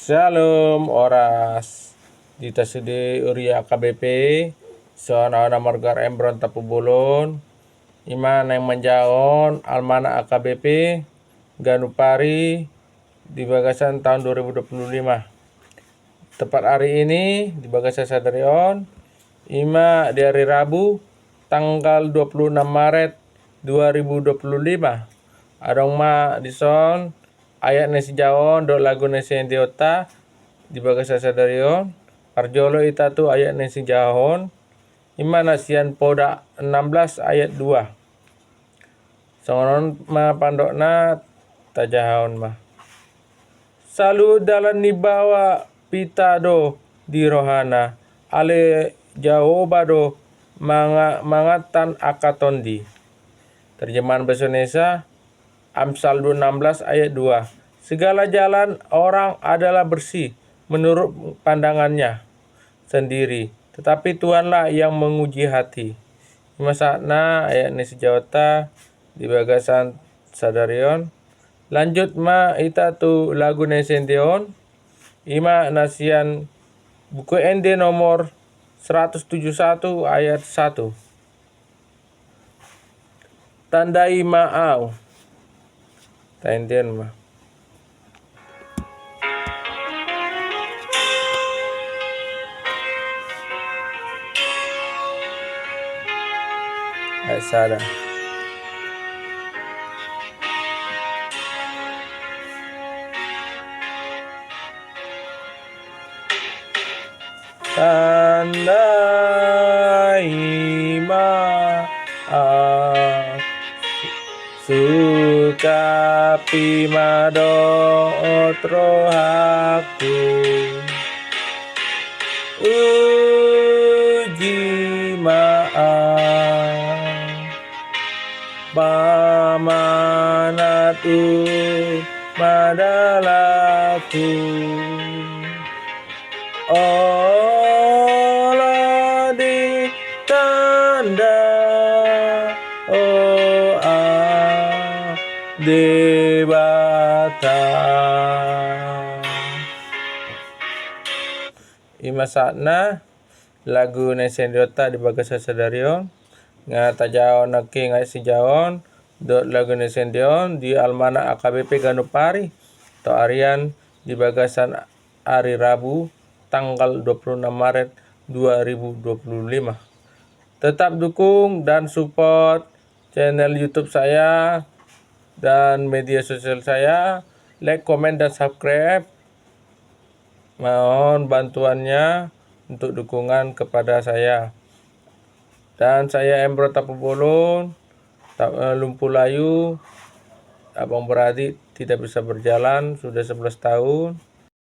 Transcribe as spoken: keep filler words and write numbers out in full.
Shalom, horas. Di hita sude huria H K B P, songon au na margoar Embron Tampubolon, i ma naeng manjahahon almanak H K B P ganup ari di bagasan tahun dua ribu dua puluh lima. Tepat hari ini, di bagasan sadari on, i ma di hari Rabu, tanggal dua puluh enam Maret dua ribu dua puluh lima. Adong ma dison ayat na sijahaon dohot lagu na siendeonta di bagasan sadari on. Parjolo hita tu ayat na sijahaon, i ma na sian Poda enam belas ayat dua. Songon on ma pandokna, tajahahon ma. Saluhut dalan ni baoa pita do di rohana, ale Jahowa do manga-, mangantan angka tondi. Terjemahan bahasa Indonesia, Amsal dua enam belas ayat dua. Segala jalan orang adalah bersih menurut pandangannya sendiri, tetapi Tuhanlah yang menguji hati. I ma sahatna ayat na sijahaonta di bagasan sadari on. Lanjut ma hita tu lagu na siendeon, i ma na sian Buku Ende nomor seratus tujuh satu ayat satu. Tandai ma au. Taendeon ma. Ayat sada. Tandai ma au, sungkapi ma dohot rohangku, uji ma au, pamanat ma dalanku. Olo ditanda Ho au Debata. I ma sahatna lagu na siendeonta di bagasan sadari on. Nga tajahahon nangkin ayat sijahaon dohot lagu na siendeon di almanak H K B P ganup ari atau harian di bagasan hari Rabu tanggal dua puluh enam Maret dua ribu dua puluh lima. Tetap dukung dan support channel YouTube saya dan media sosial saya, like, komen, dan subscribe. Mohon bantuannya untuk dukungan kepada saya. Dan saya Embron Tampubolon, Ta-, eh, Lumpuh Layu, abang beradik tidak bisa berjalan sudah sebelas tahun.